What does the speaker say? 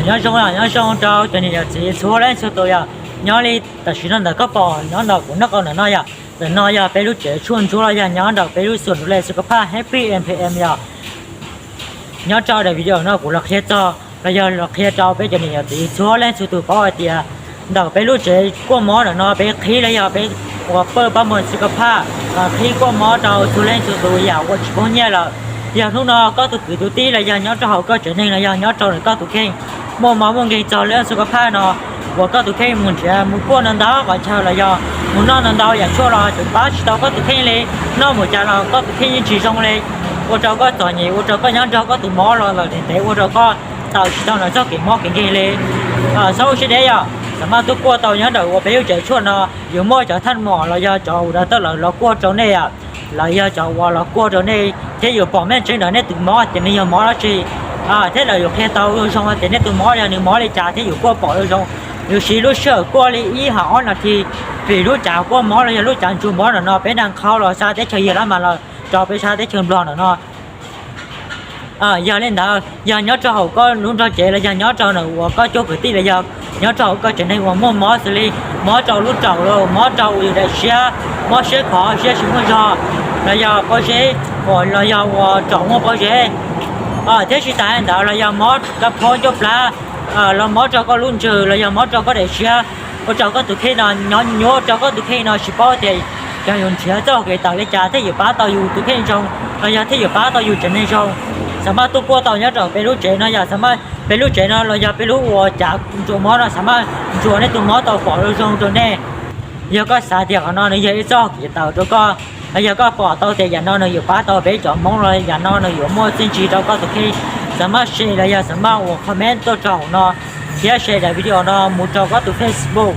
Nyob zoo, nyob zoo rau cov niam cov txiv txhua leej txhua tus yog, nyob li tam sim no ntawm koj pom nyob ntawm kuv noj qab ntawm no yog, ntawm no yog peb lub tsev tshuaj ntsuab los yog nyob ntawm peb lub xus du le xu ka phaj Happy M P M yog. Nyob rau daim video no kuv los qhia txog los yog los qhia rau peb cov niam cov txiv txhua leej txhua tus paub hais tias ntawm peb lub tsev kuaj mob ntawm no peb qhib los yog peb ua pawj pab muag xu ka phaj, qhib kuaj mob rau txhua leej txhua tus yam ua tsis poob nyiaj lawm. Yog hnub no koj tus kwv tus tij los yog nyob rau hauv koj tsev neeg los yog nyob rau ntawm koj tus kheej muaj mob muaj nkeeg txog lub xu ka phaj no, uas koj tus kheej mus nrhiav mus kuaj ntau ntau qhov chaw los yog mus noj ntau ntau yam tshuaj los tseem pab tsis tau koj tus kheej li, noj mus cas los koj tus kheej yeej tsis zoo li, ua rau koj txom nyem, ua rau koj nyob nrog koj tus mob los lawm ntev ntev, ua rau koj tawm tsis tau ntawm txoj kev mob kev nkeeg li. Txhob ua siab deb yog, xam maj tuaj kuaj tau nyob ntawm uas peb lub tsev tshuaj no. Yuav muaj cov thaj mom los yog cov uas dav tawj lawv los kuaj rau nej, lawv yog cov uas los kuaj rau nej thiab yuav pom meej tseeb ntawm nej tus mob tias nws yog mob dab tsi, thiab lawv yuav qhia tau zoo zoo tias nej tus mob yog nws mob li cas thiab yuav kuaj pom zoo zoo. Yuav siv lub sij hawm kuaj li ib hos ob nas this, vim lub cav kuaj mob los yog lub cav ntsuas mob ntawm no peb neeg qhau los sab teb chaws Yag Lab Mas los rau peb sab teb chaws Nplog ntawm no. Yog li ntawd, yog nyob rau hauv koj lub nrog cev los yog nyob rau ntawm uas koj cov kwv tij los yog nyob rau hauv koj tsev neeg uas muaj mob xws li mob rau lub raum los mob rau yus daim siab, mob siab khov siab tsis muaj zog, los yog pob zeb, los yog uas raum muaj pob zeb, thiab tsis tas li ntawd los yog mob rau phob ncauj plab, los mob rau koj lub ntsws los yog mob rau koj daim siab, ua rau koj tus kheej no nyob nyuaj, rau koj tus kheej no tsis paub tias yog yuav nrhiav txoj kev tawm li cas thiaj yuav pab tau yus tus kheej zoo, los yog thiaj yuav pab tau yus tsev neeg zoo. Xam maj tuaj kuaj tau nyob rau peb lub tsev no yog, xam maj peb lub tsev no los yog peb lub uas cav ntsuas mob no xam maj ntsuas nej tus mob tau pom zoo zoo rau nej. Yog koj xav tias qhov no nws yog ib txoj kev tawm rau koj, los yog koj pom tau tias yam no nws yuav pab tau peb cov Hmoob los yam no nws yuav muaj txiaj ntsig rau koj tus kheej, xam maj share los yog xam maj uas comment tuaj rau hauv no, thiab share daim video no mus rau koj tus Facebook,